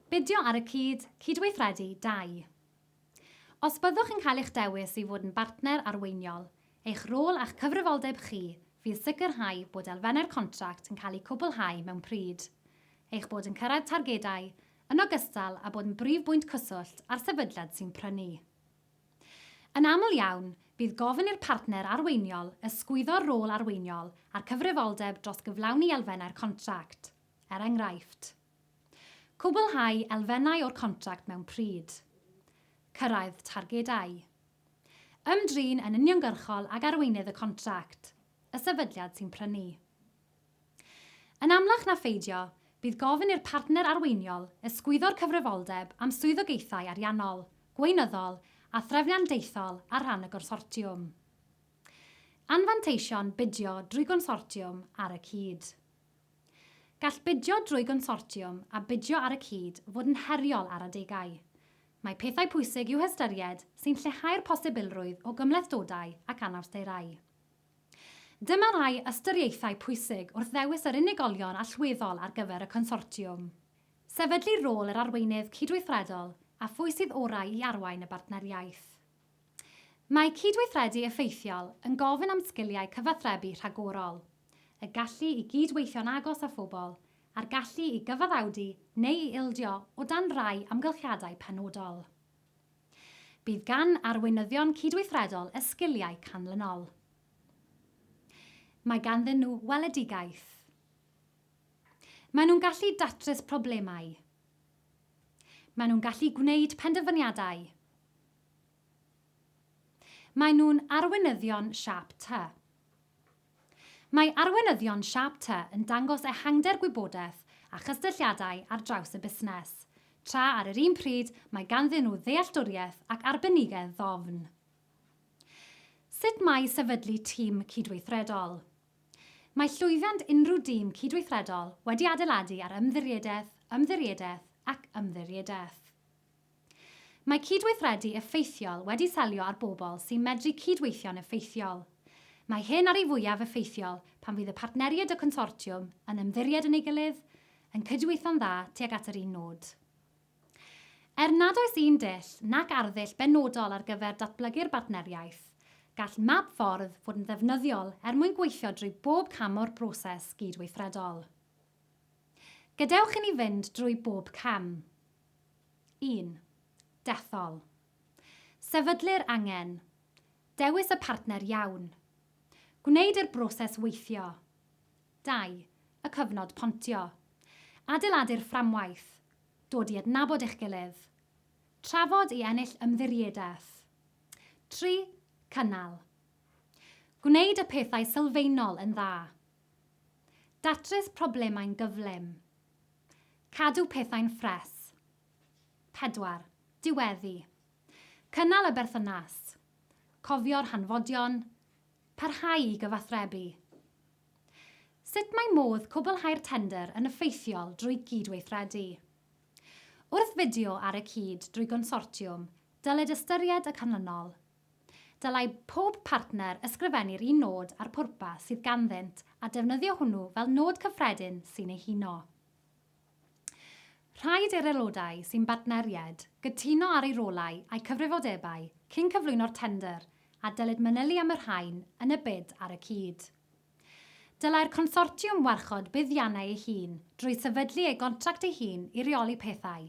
Bidio ar y cyd, cydweithredu 2. Os byddwch yn cael eich dewis i fod yn bartner arweiniol, eich rôl a'ch cyfrifoldeb chi fydd sicrhau bod elfennau'r contract yn cael eu cwblhau mewn pryd, eich bod yn cyrraedd targedau, yn ogystal â bod yn brif bwynt cyswllt â'r sefydliad sy'n prynu. Yn aml iawn, bydd gofyn i'r partner arweiniol ysgwyddo'r rôl arweiniol a'r cyfrifoldeb dros gyflawni elfennau'r contract, er enghraifft. Cwblhau elfennau o'r contract mewn pryd. Cyrraedd targedau. Ymdrin yn uniongyrchol ag arweinydd y contract, y sefydliad sy'n prynu. Yn amlach na pheidio, bydd gofyn i'r partner arweiniol ysgwyddo'r cyfrifoldeb am swyddogaethau ariannol, gweinyddol a threfniadaethol ar ran y gonsortiwm. Anfanteision bidio drwy gonsortiwm ar y cyd. Gall bidio drwy gonsortiwm a bidio ar y cyd fod yn heriol ar adegau. Mae pethau pwysig i'w hystyried sy'n lleihau'r posibilrwydd o gymhlethdodau ac anawsterau. Dyma rai ystyriaethau pwysig wrth ddewis yr unigolion allweddol ar gyfer y consortiwm. Sefydlu rôl yr arweinydd cydweithredol a phwy sydd orau i arwain y bartneriaeth. Mae cydweithredu effeithiol yn gofyn am sgiliau cyfathrebu rhagorol, y gallu i gyd-weithio'n agos â phobl, a'r gallu i gyfaddawdu neu i ildio o dan rai amgylchiadau penodol. Bydd gan arweinyddion cydweithredol y sgiliau canlynol. Mae ganddyn nhw weledigaeth. Maen nhw'n gallu datrys problemau. Maen nhw'n gallu gwneud penderfyniadau. Maen nhw'n arweinyddion siâp T. Mae arweinyddion siâp T yn dangos ehangder gwybodaeth a chysylltiadau ar draws y busnes, tra ar yr un pryd mae ganddyn nhw ddealltwriaeth ac arbenigedd ddofn. Sut mae sefydlu tîm cydweithredol? Mae llwyddiant unrhyw dîm cydweithredol wedi adeiladu ar ymddiriedaeth, ymddiriedaeth ac ymddiriedaeth. Mae cydweithredu effeithiol wedi selio ar bobl sy'n medru cydweithio'n effeithiol. Mae hyn ar ei fwyaf effeithiol pan fydd y partneriaid y consortiwm yn ymddiried yn ei gilydd, yn cydweithio'n dda tuag at yr un nod. Er nad oes un dull nac arddull benodol ar gyfer datblygu'r bartneriaeth, gall map ffordd fod yn ddefnyddiol er mwyn gweithio drwy bob cam o'r broses gydweithredol. Gadewch i ni fynd drwy bob cam. 1. Dethol. Sefydlu'r angen. Dewis y partner iawn. Gwneud i'r broses weithio. 2. Y cyfnod pontio. Adeiladu'r fframwaith. Dod i adnabod eich gilydd. Trafod i ennill ymddiriedaeth. 3. Cynnal. Gwneud y pethau sylfaenol yn dda. Datrys problemau'n gyflym. Cadw pethau'n ffres. 4. Diweddu. Cynnal y berthynas. Cofio'r hanfodion. Parhau i gyfathrebu. Sut mae modd cwblhau'r tendr yn effeithiol drwy gydweithredu? Wrth fideo ar y cyd drwy gonsortiwm, dylid ystyried y canlynol. Dylai pob partner ysgrifennu'r un nod a'r pwrpas sydd ganddynt a defnyddio hwnnw fel nod cyffredin sy'n eu huno. Rhaid i'r aelodau sy'n bartneriaid gytuno ar eu rolau a'u cyfrifoldebau cyn cyflwyno'r tendr a dylid manylu am y rhain yn y bid ar y cyd. Dylai'r consortiwm warchod buddiannau ei hun drwy sefydlu ei gontract ei hun i reoli pethau,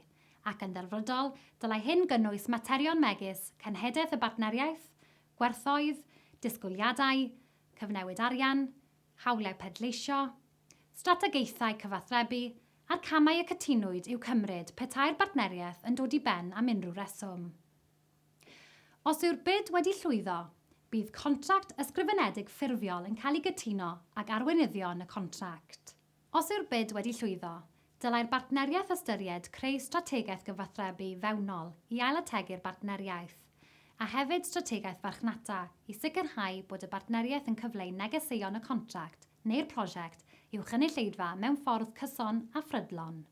ac yn ddelfrydol, dylai hyn gynnwys materion megis cenhedlaeth y bartneriaeth, gwerthoedd, disgwyliadau, cyfnewid arian, hawliau pleidleisio, strategaethau cyfathrebu, a'r camau y cytunwyd i'w cymryd petai'r bartneriaeth yn dod i ben am unrhyw reswm. Os yw'r bid wedi llwyddo, bydd contract ysgrifenedig ffurfiol yn cael ei gytuno ag arweinyddion y contract. Os yw'r bid wedi llwyddo, dylai'r bartneriaeth ystyried creu strategaeth gyfathrebu fewnol i ailategu'r bartneriaeth, a hefyd strategaeth farchnata i sicrhau bod y bartneriaeth yn cyfleu negeseuon y contract neu'r prosiect i'w chynulleidfa mewn ffordd cyson a phrydlon.